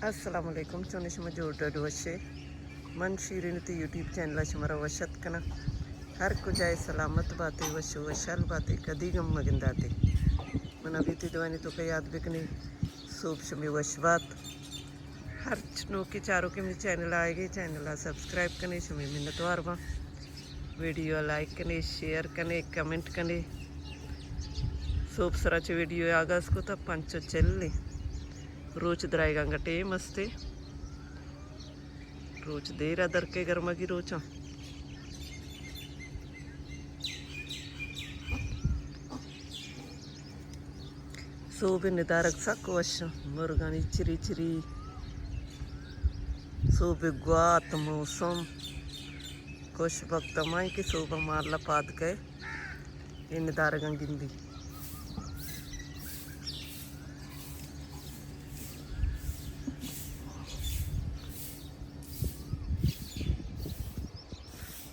السلام علیکم، چون شما جوڑ ڈڈ وشے؟ من شیرین تی یوٹیوب چینل شما را وش ات کناں۔ ہر کجائے سلامت باتے، وش و وشحال باتے، کدی گم مگنداتے۔ من ابھی تی دوانی تو کا یاد بکنے، صوب شمی وش بات۔ ہرچ نوکی چاروکے منی چینل آئیگے، چینل سبسکرائب کنے، شمی منتوار باں۔ ویڈیو لائک کنے، شیئر کنے، کمنٹ کنے۔ صوب سرا چہ ویڈیو آغاز کو تا پنچ و چل ایں۔ روچ درائیگاں گا ٹیم استے۔ روچ دیر ء درکے گرمگی روچاں۔ صوب ء ندارگ سک وش انت، مرگانی چری چری، صوب ء گوات، موسم خوش بخت ہمائیں کہ صوب ء مالا پاد کئے اے ندارگاں گندی۔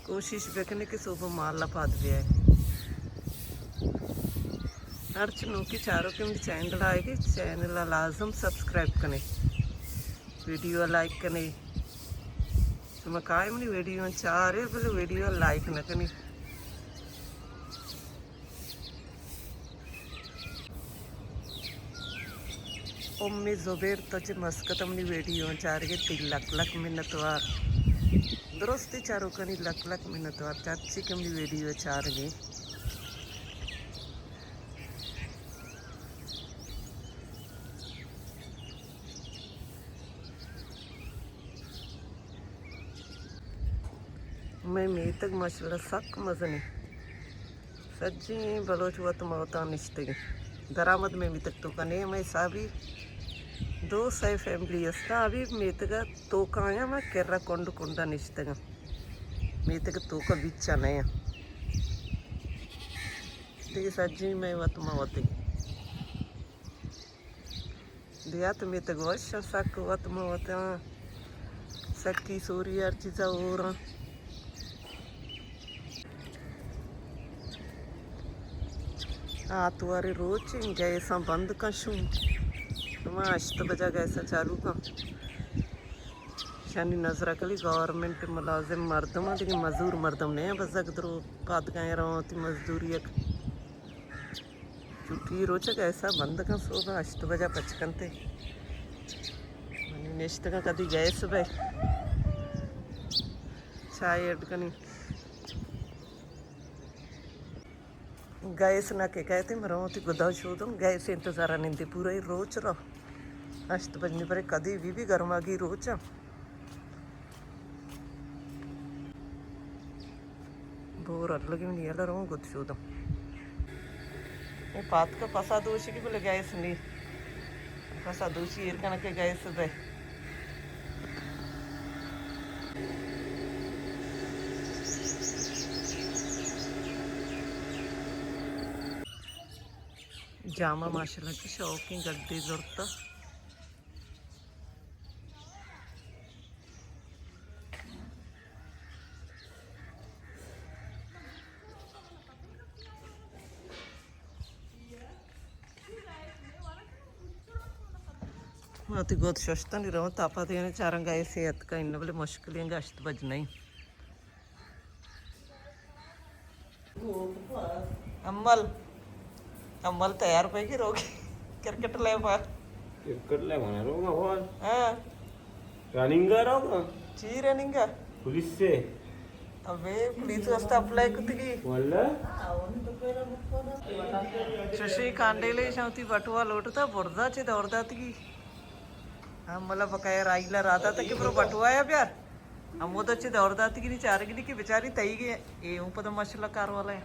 کوشش بکنے کہ صبح مالا پاد بیائے۔ ہرچ نوکی چاروکے منی چینل آئیگے، چینل ء لازم سبسکرائب کنے، ویڈیو ء لائک کنے۔ شما کائے منی ویڈیو چارے بلے ویڈیو ء لائک نہ کنے۔ امی زبیر، تو چہ مسقط ء منی ویڈیو چارگے، تئی لک لک منتوار۔ درستی چاروکانی لک لک منتوار، چرچی کہ منی ویڈیو چارگے۔ مئے میتگ ماشاءاللہ سک مزنیں۔ سجیں بلوچ وت ما وتاں نشتگیں۔ درآمد مئے میتگ توکا نیں، مئے حسابی دو سئے فیملی استاں، ابھی میتگ توکا آیاں، ما کرا کنڈ کنڈا نشتگاں۔ میتگ توکا بیچا نیاں۔ دگہ سجیں مئے وت ما وتیں۔ دیات میتگ وش سک وت ما وتاں۔ سکی سوری ہر چیزا ہوراں۔ آتوارے روچ گیساں بند کن شوں۔ شما ہشت بجا گیسا چالو کن۔ شانی نظر کلی گورنمنٹ ملازم مردم، دیگہ مزور مردم نہ، بزگ درو پادگاہیں رواں تی مزدوری یک۔ چھٹی روچ گیسا بند کن، صبح ہشت بجا پچ کنتے۔ منی نشتگاں کدی گیس بے۔ چائے ایڈ کنی۔ گیس نہ کہ کہتے مرو تی گدا شودم، گیس انتظار نندے پورا ہی روچ رو۔ ہشت بجنی پرے کدی بی بی گرماگی روچ۔ بور الگی منی یلا رواں گد شوداں۔ اے پاتکا پسا دوشی کی بلے گیس نی۔ پسا دوشی ایر کنکے گیس بے۔ جامہ ماشاءاللہ چی شوقیں گڈے زرتا۔ وتی گد ششتنی رواں، تاپا دینے چاراں گیسے اتکا، انہ بلے مشکلیں گشت بج نہیں۔ امل، امل تیار پہ کی روگی کرکٹ لیبا۔ کرکٹ لیبا نا روگا ہوا۔ ہاں۔ رننگا روگا؟ چی رننگا؟ پولیس سے۔ ابے، پولیس واسطہ اپلائی کتگی۔ واللہ؟ ششی کانڈیلے شاں وتی بٹوا لوٹتا، برزا چہ دور داتگی۔ ہم ملا بقایا رائیلا رادا تک برو بٹوایا بیار۔ ہمودا چہ دور داتگی نی چارگی نی کہ بچاری تئیگے، اے اوں پدا ماشاءاللہ کار والا ہے۔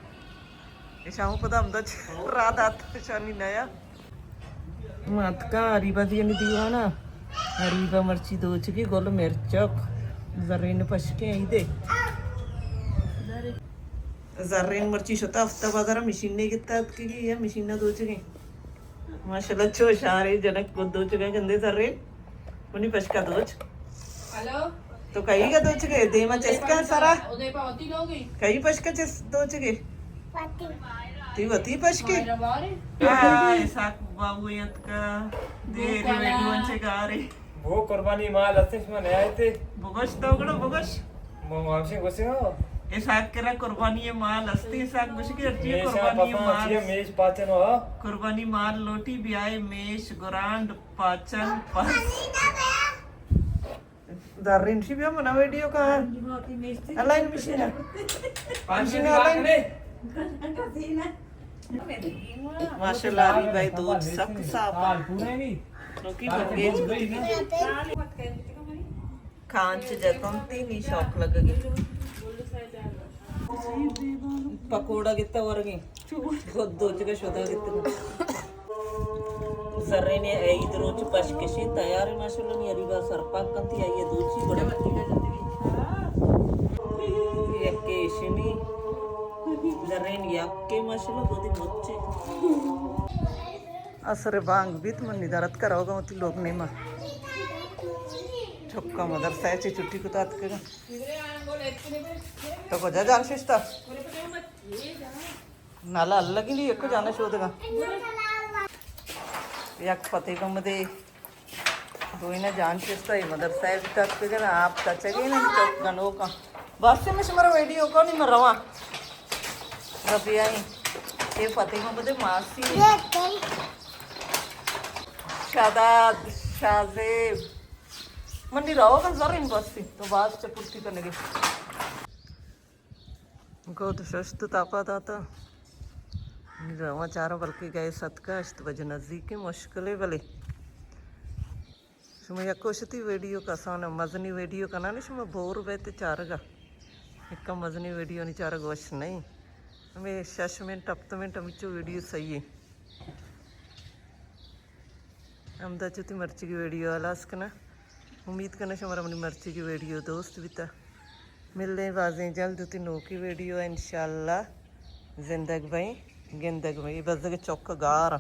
ایشاں پدا ہمدا چہ را دات، شانی نیا۔ ما اتکا اریبا دیانی دیوانا۔ اریبا مرچی دوچگی گل مرچک۔ زرین پشکیں ایدے۔ زرین مرچی شتا ہفتہ بازارا مشینے گتا اتکگی یا مشینہ دوچگی۔ ماشاءاللہ چو شارے جنک گد دوچگا گندے زرین۔ منی پشکا دوچ۔ ہلو۔ تو کئی گا دوچگے؟ دیما چسکا سرا؟ کئی پشکا چس دوچگے؟ تی وتی پشکے؟ ہاں، اسحاق بابو اتکا۔ دیر ویڈیو چے گارے۔ وہ قربانی مال ہستیں، شما نیائیتے؟ بگوش تو گڑا، بگوش۔ ما ہمشیں گوشے ہو۔ اسحاق کرا قربانی مال ہستیں، اسحاق گوشے کہ ہرچی میشاں قربانی پساں مال۔ چیا میش پاچن ہو۔ قربانی مال لوٹی بیائے، میش گرانڈ پاچن پس۔ زرین شی بیا منا ویڈیو کا۔ اللہ ان مشینا۔ مشینا اللہ ان۔ ماشاءاللہ، علی بھائی دود سک صاف۔ نوکی بھگیج کتی۔ کانچ جتنتی نی شوق لگگی۔ پکوڑا گتا ورگی۔ خود دو جگہ شدا گتا۔ زرین عید روچ پش کشی تیار، ماشاءاللہ نی علی با سرپاک کنتی آئیے دوچی بڑا۔ یکے شمی زرین یکے ماشاءاللہ گودی مچے۔ عصر بانگ بیت، من ندارت کرا ہوگا وتی لوگ نیما۔ چکا مدرسہ چی چھٹی کتا اتکگا۔ تو کجا جان ششتا؟ نالا الگی نہیں، ایک جانا شودگا۔ یک فتح گم دے۔ دوئیناں جان شستہ، اے مدرسہ ءَ بتاتکگ نا، آپ تچگی نا، چک گنوکاں۔ بس میں شمارا ویڈیو کو نہیں، میں رواں۔ ربیعی، اے فتح محمد ماسی۔ شاداد، شازیب۔ من دی رہو گا زرین بس، تو باز چپرتی کنگی۔ گود ششت تاپا داتا۔ رواں چارا بلکہ گیس اتکا، ہشت بجے نزدیک مشکلے بلے۔ شما یک وشتی ویڈیو کسان مزنی ویڈیو کنانی شما بور بیت چارگا۔ یک مزنی ویڈیو نی چارگ وش نہیں۔ ہمیں شش منٹ، ہفت منٹ ہمچو ویڈیو صحیح ہے۔ ہمدا چہ وتی مرچیگی ویڈیو ہلاس کناں۔ امید کناں شمارا منی مرچیگی ویڈیو دوست بیتا۔ ملیں بازیں جلد وتی نوکی ویڈیو ءَ انشاءاللہ۔ زندگ بئیں، گندگ بئیں۔ اے بزگ چک گار۔